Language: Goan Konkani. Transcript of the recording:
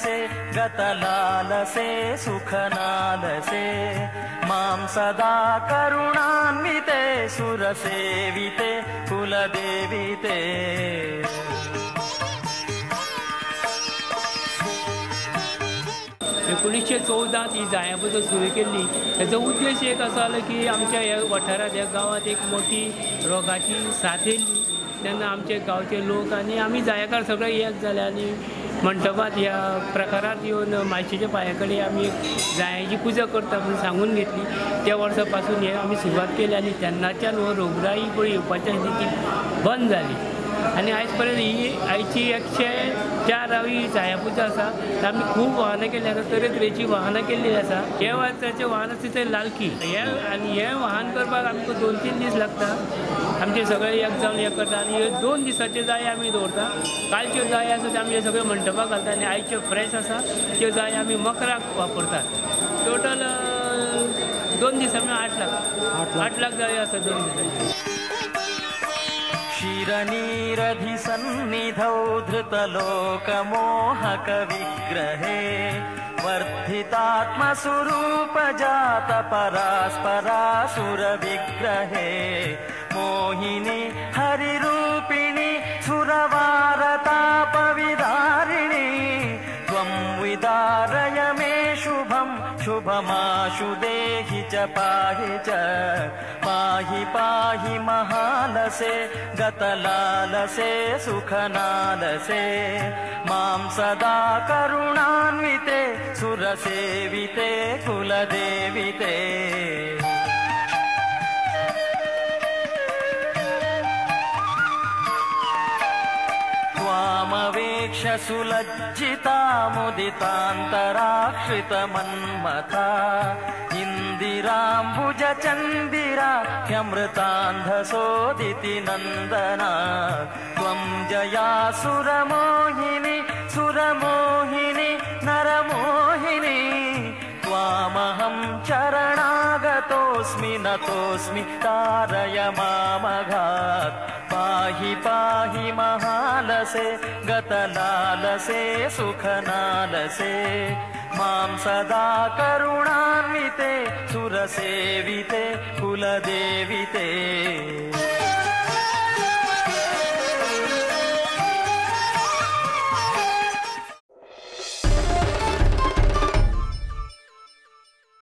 महालसे गतलालसे सुखनालसे मां सदा करुणान्विते सुरसेविते कुलदेविते। 1914 ही जायां पुजा सुरू केल्ली। हेजो उद्देश एक असो जालो की आमच्या ह्या वाठारांत ह्या गांवांत एक मोठी रोगाची साथ येयल्ली तेन्ना आमचे गांवचे लोक आनी आमी जायकार सगळे एक जाले आनी मंटपांत ह्या प्रकारांत येवन मायशेच्या पांया कडेन आमी जायांची पुजा करता म्हूण सांगून घेतली। त्या वर्सा पासून हे आमी सुरवात केली आनी तेन्नाच्यान हो रोगराई पळय येवपाची आसली ती बंद जाली आनी आयज पर्यंत ही आयची 104वी जायां पुजा आसा। आमी खूब वाहनां केल्लीं आसा, तरेतरेची वाहनां केल्लीं आसा। हे वाचाचें वाहन आसा तें लालकी हे आनी हें वाहन करपाक आमकां 2-3 दीस लागता। आमचे सगळे एक जावन एक करता आनी हे 2 दिसाचे जाय आमी दवरता। कालच्यो जाय आसा त्यो आमी सगळे मंटपाक घालता आनी आयच्यो फ्रेश आसा त्यो जाय आमी मकराक वापरतात। टोटल 2 दिसांनी 8 लाख 8 लाख जाय आसा 2 दिसांनी। क्षीरनीरधि सन्निधौ धृतलोकमोहक विग्रहे वर्धितात्मस्वरूप जात परास्परासुर विग्रहे मोहिनी हरिरूपिणी सुरवारताप विदारिणी त्वं विदारय मे शुभं शुभमाशु देहि च पाहि च पाहि पाहि महालसे गतलालसे सुखनालसे मां सदा करुणान्विते सुरसेविते कुलदेविते। त्वामवेक्ष सुलज्जिता मुदितान्तराश्रितमन्मथा इन्दिराम्बुज चन्दिरा ह्यमृतान्धसोदिति नन्दना त्वं जया सुरमोहिनि सुरमोहिनि नरमोहिनि त्वामहं चरणागतोऽस्मि नतोऽस्मि तारय मामघात् पाहि पाहि महालसे गतलालसे सुखनालसे मां सदा करुणान्विते सुरसेविते कुलदेविते।